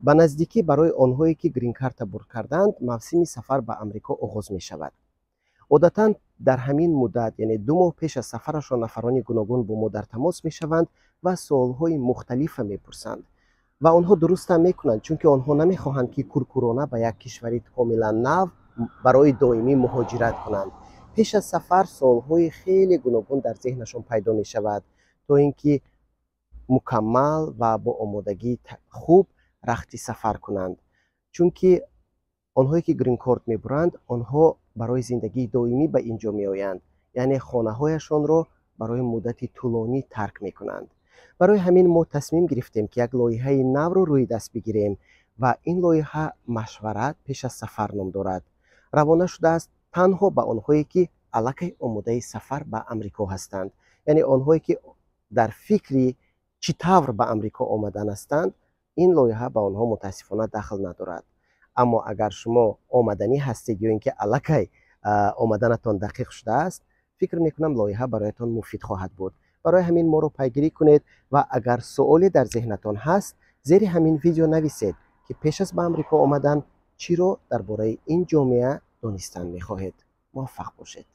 Ба наздикӣ барои онҳое, ки грин-карта бурд карданд, мавсими сафар ба Амрико оғоз мешавад. Одатан дар ҳамин муддат, яъне 2 моҳ пеш аз сафарашон, нафарони гуногун бо мо дар тамос мешаванд ва суолҳои мухталифа мепурсанд. Ва онҳо дурустам мекунанд, чунки онҳо намехоҳанд, ки куркӯрона ба як кишвари комилан нав барои доимӣ муҳоҷират кунанд. Пеш аз сафар суолҳои хеле гуногун дар зеҳнашон пайдо мешавад, то ин ки мукаммал ва бо омодагии хуб рахти сафар кунанд. Чунки онҳое, ки грин-корт мебуранд, онҳо барои зиндагии доимӣ ба ин ҷо меоянд, яъне хонаҳояшонро барои муддати тӯлонӣ тарк мекунанд. Барои ҳамин мо тасмим гирифтем, ки як лоиҳаи навро рӯи даст бигирем ва ин лоиҳа «Машварат пеш аз сафар» ном дорад. Равона шудааст танҳо ба онҳое, ки аллакай омодаи сафар ба Амрико ҳастанд, яъне онҳое, ки дар фикри чӣ тавр ба Амрико омадан ҳастанд. Ин лоиҳа ба онҳо мутаассифона дахл надорад. Аммо агар шумо омаданӣ ҳастед ё ин ки аллакай омаданатон дақиқ шудааст, фикр мекунам, лоиҳа бароятон муфид хоҳад буд. Барои ҳамин моро пайгирӣ кунед ва агар суоле дар зеҳнатон ҳаст, зери ҳамин видео нависед, ки пеш аз ба Амрико омадан чиро дар бораи ин ҷомеа донистан мехоҳед. Муваффақ бошед.